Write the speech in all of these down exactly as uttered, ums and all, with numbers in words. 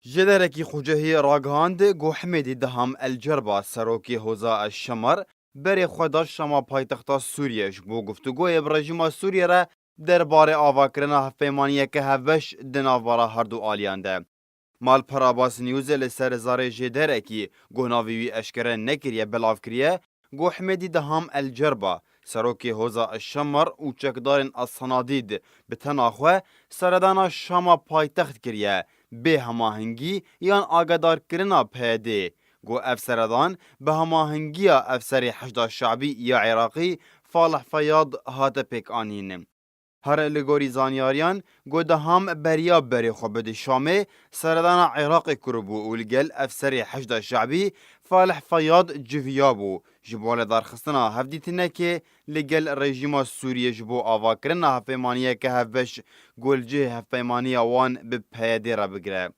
Jêderekî xucehî ragihand ku Himêdî Diham El Cerba, serokê Hoza El Şemar, berê xwe da Şama paytexta Sûriyê ji bo guftûgoyê bi rejîma Sûriyê re derbarê avakirina hevpeymaniyeke hevbeş di navbera herdu aliyan de. Malpera Bas News li ser zarê jêderekî ku navê wî eşkere nekiriye belav kiriye ku Himêdî Diham El Cerba, serokê Hoza El Şemar û çekdarên El Sanadîd bi tena xwe seredana Şama paytext kiriye, bê hemahingî yan agadarkirina P Y D, ku ev seredan bi hemahingiya efserê Heşda Şabî ya Iraqî Falih Feyad hate pêkanîn. Her li gorî zanyariyan, ku Diham beriya berê xwe bide Şamê, seredana Iraqê kiribû û li gel efserê Heşda Şabî Falih Feyad civiyabû, ji bo lidarxistina hevdîtinekê li gel rejîma Sûriyê ji bo avakirina hevpeymaniyeke hevbeş ku li cihê hevpeymaniya wan bi P Y D re bigire.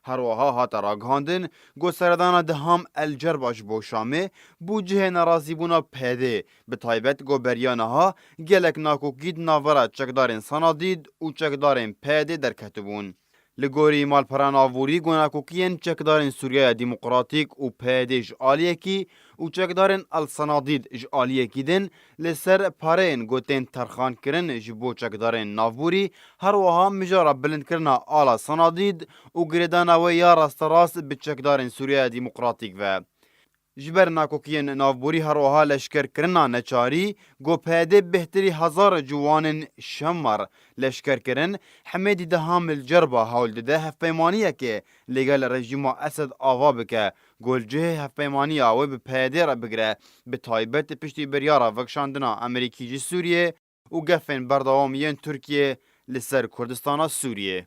Her wiha hate ragihandin ku seredana Diham El Cerba ji bo Şamê bû cihê nerazîbûna P Y D, bi taybet ku beriya niha gelek nakokî di navbera çekdarên Sanadîd û çekdarên P Y D derketibûn. Li gorî malpera navborî, ku nakokiyên çekdarên Sûriyeya Demokratîk û P Y D ji aliyekî û çekdarên El Sanadîd ji aliyekî din li ser pareyên ku tên terxankirin ji bo çekdarên navborî, her wiha mijara bilindkirina ala Sanadîd û girêdana wê ya rasterast bi çekdarên Sûriyeya Demokratîk ve. Ji ber nakokiyên navborî, her wiha leşkerkirina neçarî, ku P Y D bêhtirî hezar ciwanên Şemar leşker kirin, Hemêdî Diham El Cerba hewl dide hevpeymaniyekê li gel rejîma Esed ava bike, ku li cihê hevpeymaniya wê bi P Y D re bigire, bi taybet piştî biryara vekişandina Amerîkî ji Sûriyê û gefên berdewam yên Tirkiyê li ser Kurdistana Sûriyê.